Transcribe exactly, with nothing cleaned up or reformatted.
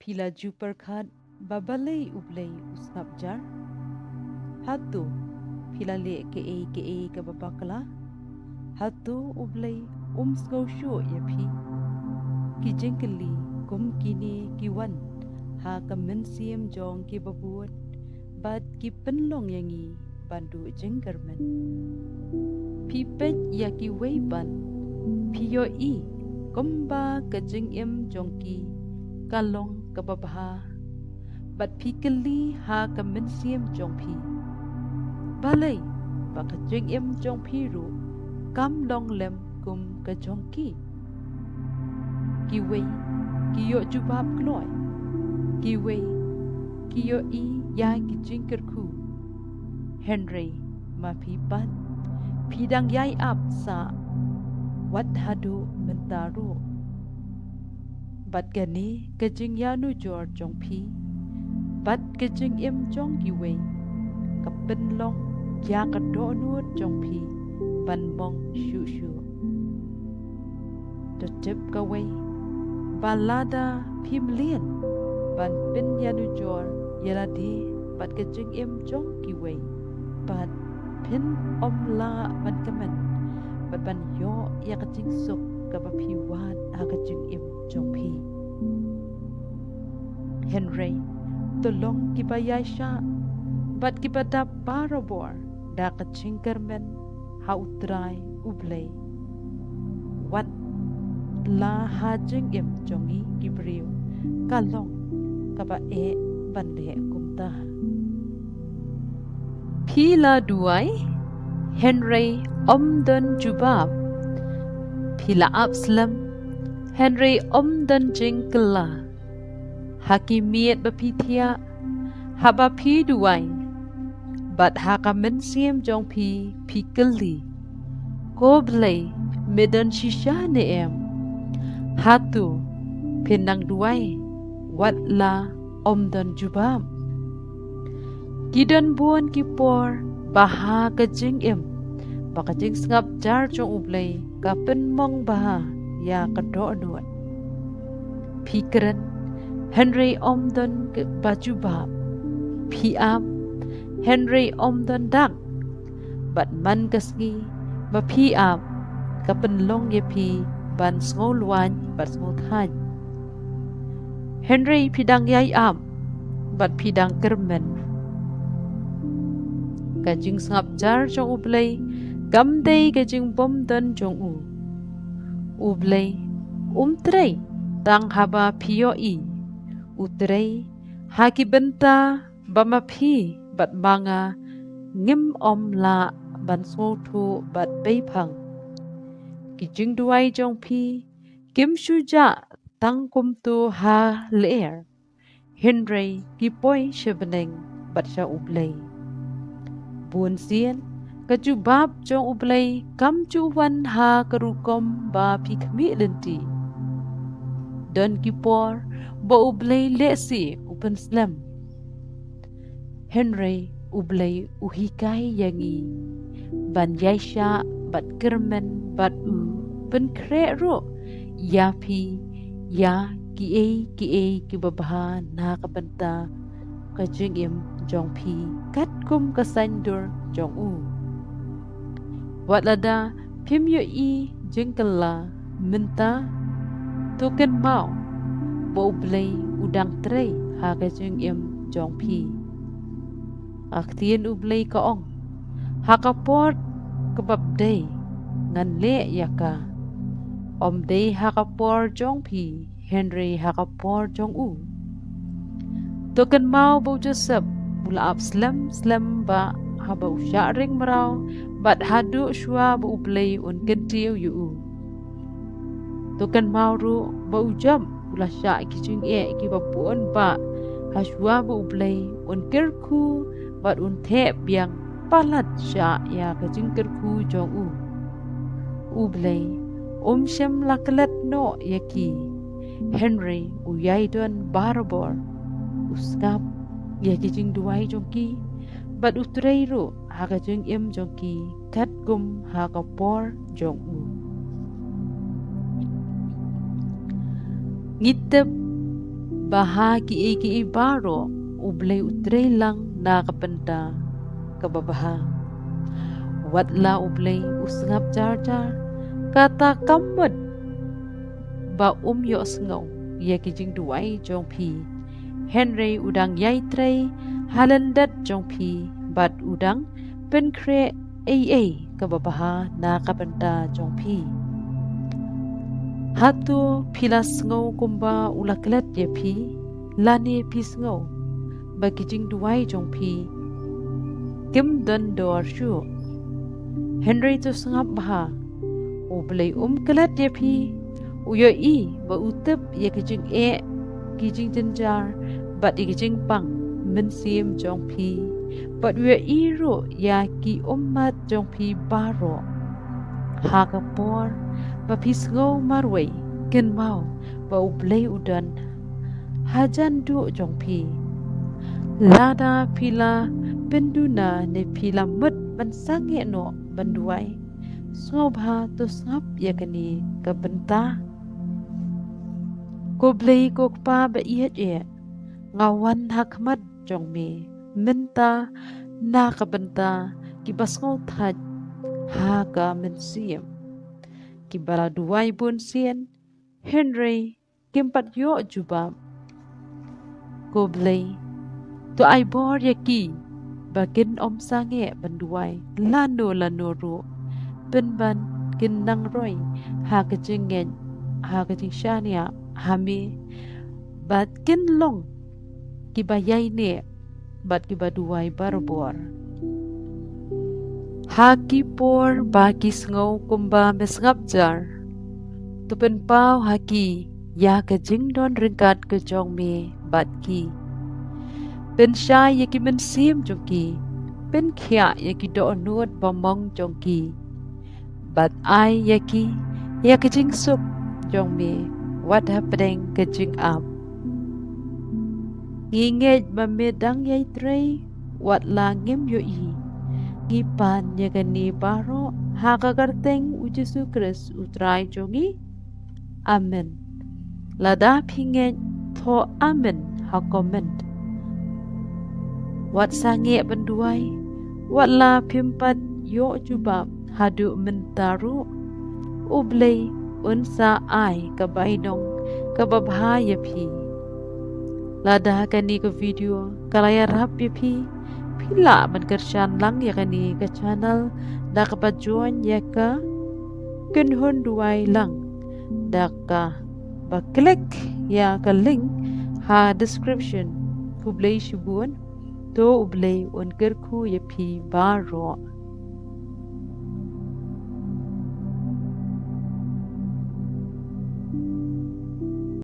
Phi la ju pyrkhat ba balei U Blei u sngap jar? Hato phi la leh kaei kaei kaba bakla? Hato U Blei um sngewshuh ïa phi? Ki jingkylli kum kine ki wan ha ka mynsiem jong ki babun bad ki pynlong ïa ngi ban duh jingkyrmen. Phi peit ïa kiwei pat, phi ïohi kumba ka jingim jong ki ka long kaba bha, bad phi kylli ha ka mynsiem jong phi, balei ba ka jingim jong phi ruh kam long lem kum ka jong ki? Kiwei ki ïoh jubab kloi, kiwei ki ïohi ïa ki jingkyrkhu. Hynrei ma phi pat, phi dang ïai ap sah wat haduh mynta ruh. Bad kane ka jingïanujor jong phi bad ka jingim jong kiwei ka pynlong ïa ka dohnud jong phi ban mong shuh shuh. To tip kawei ba lada phim leh ban pynïanujor ïa lade bad ka jingim jong kiwei, bad phin ym lah ban kmen bad ban ïoh ïa ka jingsuk kaba phi wad ha ka jingim jong phi. Hynrei to long kiba ïaishah bad kiba dap barabor da ka jingkyrmen ha U Trai U Blei. Wat la ha jingim jong ngi ki briew ka long kaba eh ban leh kumta. Phi la duwai, hynrei ym don jubab. Phi la ap slem, hynrei ym don jingkylla. Ha ki miet ba phi thiah, haba phi duwai, bad ha ka mynsiem jong phi phi kylli, ko Blei, me don shisha ne em? Hato phin nang duwai wat la ym don jubab? Ki don bun ki por ba ha ka jingim ba ka jingsngap jar jong U Blei ka pynmong bha ïa ka dohnud. Phi kren, hynrei ym don ba jubab. Phi ap, hynrei ym don dak. Bad man ka sngi ba phi ap ka pynlong ïa phi ban sngewlwait bad sngewthait. Hynrei phi dang ïai ap bad phi dang kyrmen. Ka jingsngap jar jong U Blei kam dei ka jingbym don jong u. U Blei um trei tang haba phi ïohi. U trei ha ki bynta ba ma phi bad ma nga ngim ym lah ban sngewthuh bad peiphang. Ki jingduwai jong phi kim shu jah tang kumto ha lyer, hynrei ki poi sha bneng bad sha U Blei. Bun sien ka jubab jong U Blei kam ju wan ha ka rukom ba phi khmih lynti. Don ki por ba U Blei lehse u pynslem. Hynrei U Blei u hikai ïa ngi ban ïaishah bad kyrmen bad u pynkhreh ruh ïa phi ïa kiei kiei kiba bha na ka bynta ka jingim jong phi katkum ka saiñdur jong u. Wat lada phim ïohi jingkylla mynta, to kynmaw ba U Blei u dang trei ha ka jingim jong phi. Ka ktien U Blei ka ong, ha ka por kaba bdei ngan leh ïa ka. Ym dei ha ka por jong phi, hynrei ha ka por jong u. To kynmaw ba u Joseph u la ap slem slem ba haba u shah ring mraw bad haduh shuwa ba U Blei un kyntiew ïa u. To kynmaw ruh ba u Job u la shah ki jingeh kiba bun ba ha shuwa ba U Blei un kyrkhu bad un theh biang palat shah ïa ka jingkyrkhu jong u. U Blei um shym la klet noh ïa ki, hynrei u ïai don barabor. U sngap ïa ki jingduwai jong ki bad u trei ruh ha ka jingim jong ki katkum ha ka por jong u. Ngi tip ba ha kiei kiei baroh U Blei u trei lang na ka bynta kaba bha. Wat la U Blei u sngap jar jar, kata kam mut ba um ïohsngew ïa ki jingduwai jong phi. Hynrei u dang ïai trei ha lyndet jong phi, bad u dang pynkhreh ei ei kaba bha na ka bynta jong phi. Hato phi la sngew kumba u la klet ïa phi, lane phi sngew ba ki jingduwai jong phi kim don dor shuh? Hynrei to sngap bha, U Blei um klet ïa phi. U ïohi ba u tip ïa ki jingeh, ki jingjynjar, bad ïa ki jingpang mynsiem jong phi, bad u ïohi ruh ïa ki ummat jong phi baroh. Ha ka por ba phi sngew marwei, kynmaw ba U Blei u don hajan duh jong phi. Lada phi la pynduna ne phi la mut ban sangeh noh ban duwai, sngewbha to sngap ïa kane ka bynta. Ko Blei ko Kpa ba ïeit eh, nga wan ha khmat jong me mynta na ka bynta kiba sngewthait ha ka mynsiem, kiba la duwai bunsien, hynrei kim pat ïoh jubab. Ko Blei, to ai bor ïa ki ba kin ym sangeh ban duwai lano lano ruh, pynban kin nang roi ha ka jingngeit, ha ka jingshaniah ha me, bad kin long kiba ïaineh bad kiba duwai barabor. Ha ki por ba ki sngew kumba me sngap jar, to pynpaw ha ki ïa ka jingdon ryngkat ka jong me bad ki. Pynshai ïa ki mynsiem jong ki, pynkhiah ïa ki dohnud bamong jong ki, bad ai ïa ki ïa ka jingsuk jong me wat hapdeng ka jingap. Ngi ngeit ba me dang ïai trei, wat la ngim ïohi. Ngi pan ïa kane baroh ha ka kyrteng U Jisu Khrist U Trai jong ngi. Amen. Lada phi ngeit, thoh amen ha comment. Wat sangeh ban duwai, wat la phim pat ïoh jubab haduh mynta ruh, U Blei un sa ai ka bainong kaba bha ïa phi. Lada kane ka video ka la ïarap ïa phi, phi lah ban kyrshan lang ïa kane ka channel da kaba join ïa ka kynhun duwai lang da kaba click ïa ka link ha description. Khublei shibun, to U Blei un kyrkhu ïa phi baroh.